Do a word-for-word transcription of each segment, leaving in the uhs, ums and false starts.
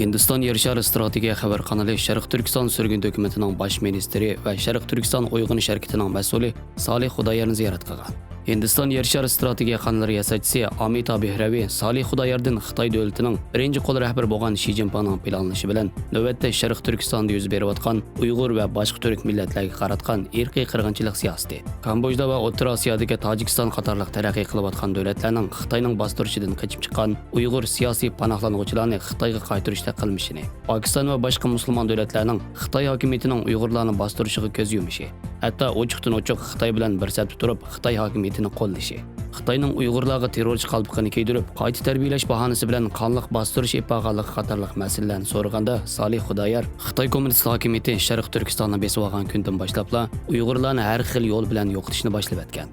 ھىندىستان يەر شارى ئىستراتېگىيە خەۋەر قانىلى شەرقىي تۈركىستان سۈرگۈن ھۆكۈمىتىنىڭ باش مىنىستىرى ۋە شەرقىي تۈركىستان ئويغىنىش ھەرىكىتىنىڭ مەسئۇلى سالىھ خۇدايارنى زىيارەت قىلغان. ھىندىستان يەر شارى ئىستراتېگىيە قانىلى رىياسەتچىسى ئامىتا بېھرەۋى سالىھ خۇداياردىن خىتاي دۆلىتىنىڭ بىرىنچى قول رەھبىرى بولغان شى جىنپىڭنىڭ پىلانلىشى بىلەن نۆۋەتتە شەرقىي تۈركىستاندا يۈز بېرىۋاتقان ئۇيغۇر ۋە باشقا تۈرك مىللەتلەرگە قاراتقان ئىرقىي قىرغىنچىلىق سىياسىتى، كامبودژا ۋە ئوتتۇرا ئاسىيادىكى تاجىكىستان قاتارلىق تەرەققىي قىلىۋاتقان دۆلەتلەرنىڭ خىتاينىڭ باستۇرۇشىدىن قېچىپ چىققان ئۇيغۇر سىياسىي پاناھلانغۇچىلارنى خىتايغا قايتۇرۇشتەك قىلمىشىنى، پاكىستان ۋە باشقا مۇسۇلمان دۆلەتلەرنىڭ خىتاي ھاكىمىيىتىنىڭ ئۇيغۇرلارنى باستۇرۇشىغا كۆز يۇمۇشى، ھەتتا ئوچۇقتىن ئوچۇق خىتاي بىلەن بىر سەپتە تۇرۇپ، خىتاي ھاكىمىيىتىنى قوللىشى، خىتاينىڭ ئۇيغۇرلارغا تېررورچى قالپىقىنى كىيدۈرۈپ، قايتا تەربىيەلەش باھانىسى بىلەن قانلىق باستۇرۇش ئېلىپ بارغانلىقى قاتارلىق مەسىلىلەرنى سورىغاندا، سالىھ خۇدايار خىتاي كوممۇنىست ھاكىمىيىتى شەرقىي تۈركىستاننى بېسىۋالغان كۈندىن باشلاپلا ئۇيغۇرلارنى ھەر خىل يول بىلەن يوقىتىشنى باشلىۋەتكەن.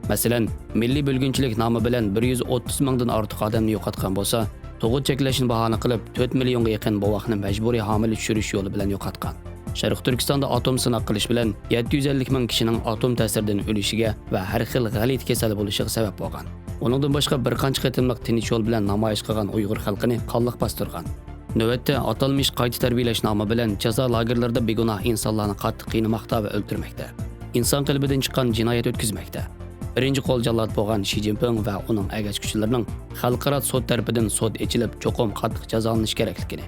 مەسىلەن، مىللىي بۆلگۈنچىلىك نامى بىلەن بىر يۈز ئوتتۇز مىڭدىن ئارتۇق ئادەمنى يوقاتقان بولسا، تۇغۇت چەكلەشنى باھانە قىلىپ، تۆت مىليونغا يېقىن بوۋاقنى مەجبۇرىي ھامىلە چۈشۈرۈش يولى بىلەن يوقاتقان. شەرقىي تۈركىستاندا ئاتوم سىناق قىلىش بىلەن يەتتە يۈز ئەللىك مىڭ كىشىنىڭ ئاتوم تەسىرىدىن ئۆلۈشىگە ۋە ھەر خىل غەلىتە كېسەل بولۇشىغا سەۋەب بولغان. ئۇنىڭدىن باشقا بىر قانچە قېتىملىق تىنچ يول بىلەن نامايىش قىلغان ئۇيغۇر خەلقىنى قانلىق باستۇرغان. نۆۋەتتە ئاتالمىش قايتا تەربىيەلەش نامى بىلەن جازا لاگېرلىرىدا بىگۇناھ ئىنسانلارنى قاتتىق قىينىماقتا ۋە ئۆلتۈرمەكتە. ئىنسان قەلبىدىن چىققان جىنايەت ئۆتكۈزمەكتە. بىرىنچى قول جاللات بولغان شى جىنپىڭ ۋە ئۇنىڭ ئەگەشكۈچىلىرىنىڭ خەلقئارا سوت تەرىپىدىن سوت ئېچىلىپ، چوقۇم قاتتىق جازالىنىشى كېرەكلىكىنى،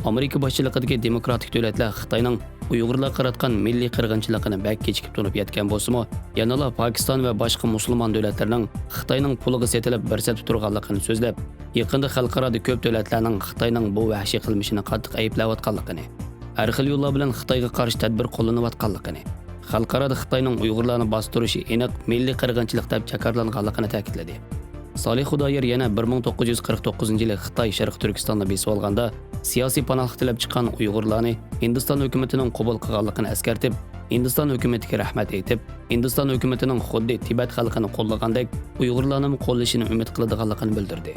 ئامېرىكا باشچىلىقىدىكى دېموكراتىك دۆلەتلەر خىتاينىڭ ئۇيغۇرلارغا قاراتقان مىللىي قىرغىنچىلىقىنى بەك كېچىكىپ تونۇپ يەتكەن بولسىمۇ، يەنىلا پاكىستان ۋە باشقا مۇسۇلمان دۆلەتلەرنىڭ خىتاينىڭ پۇلىغا سېتىلىپ بىر سەپتە تۇرغانلىقىنى سۆزلەپ، يېقىندا خەلقئارادا كۆپ دۆلەتلەرنىڭ خىتاينىڭ بۇ ۋەھشىي قىلمىشىنى قاتتىق ئەيىبلەۋاتقانلىقىنى، ھەر خىل يوللار بىلەن خىتايغا قارشى تەدبىر قوللىنىۋاتقانلىقىنى، خەلقئارادا خىتاينىڭ ئۇيغۇرلارنى باستۇرۇشى ئېنىق مىللىي قىرغىنچىلىق دەپ جاكارلانغانلىقىنى تەكىتلىدى. سالىھ خۇدايار يەنە بىر مىڭ توققۇز يۈز قىرىق توققۇزىنچى يىلى خىتاي شەرقىي تۈركىستاننى بېسىۋالغاندا، سىياسىي پاناھلىق تىلەپ چىققان ئۇيغۇرلارنى ھىندىستان ھۆكۈمىتىنىڭ قوبۇل قىلغانلىقىنى ئەسكەرتىپ، ھىندىستان ھۆكۈمىتىگە رەھمەت ئېيتىپ، ھىندىستان ھۆكۈمىتىنىڭ خۇددى تىبەت خەلقىنى قوللىغاندەك ئۇيغۇرلارنىمۇ قوللىشىنى ئۈمىد قىلىدىغانلىقىنى بىلدۈردى.